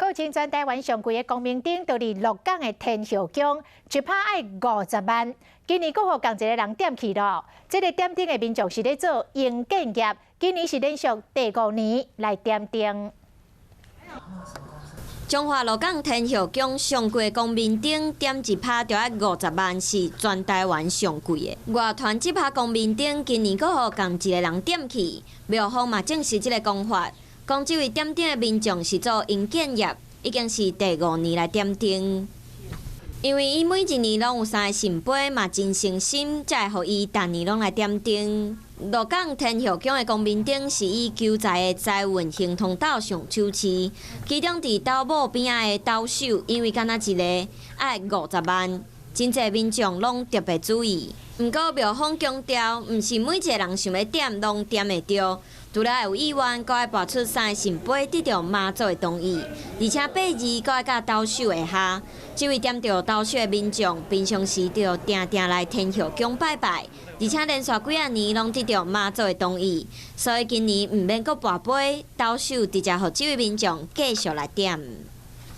號稱全台灣上貴的光明燈，就佇鹿港的天后宮，一拍愛50萬。今年閣予仝一个人點去囉。這个點燈的民眾是咧做營建業，今年是連續第五年來點燈。彰化鹿港天后宮上貴光明燈點一拍就愛五十萬，是全台灣上貴的。外傳這拍光明燈今年閣予仝一个人點去，廟方嘛證實這个講法，講這位點燈的民眾是做營建業，已經是第五年來點燈。因為伊每一年攏有三个聖杯，嘛真誠心，才會予伊逐年攏來點燈。鹿港天后宮的光明燈是以求財的財運亨通斗上手市，其中佇斗母邊仔的斗首，因為干焦一个愛五十萬，真濟民眾攏特別注意。毋過廟方強調，毋是每一个人想欲點攏點會著，除了有意願，閣愛跋出三个聖杯得著媽祖的同意，而且八字閣愛佮斗首會合。這位點著斗首的民眾，平常時就定定來天后宮拜拜，而且連續幾仔年攏得著媽祖的同意，所以今年毋免閣跋杯，斗首直接予這位民眾繼續來點。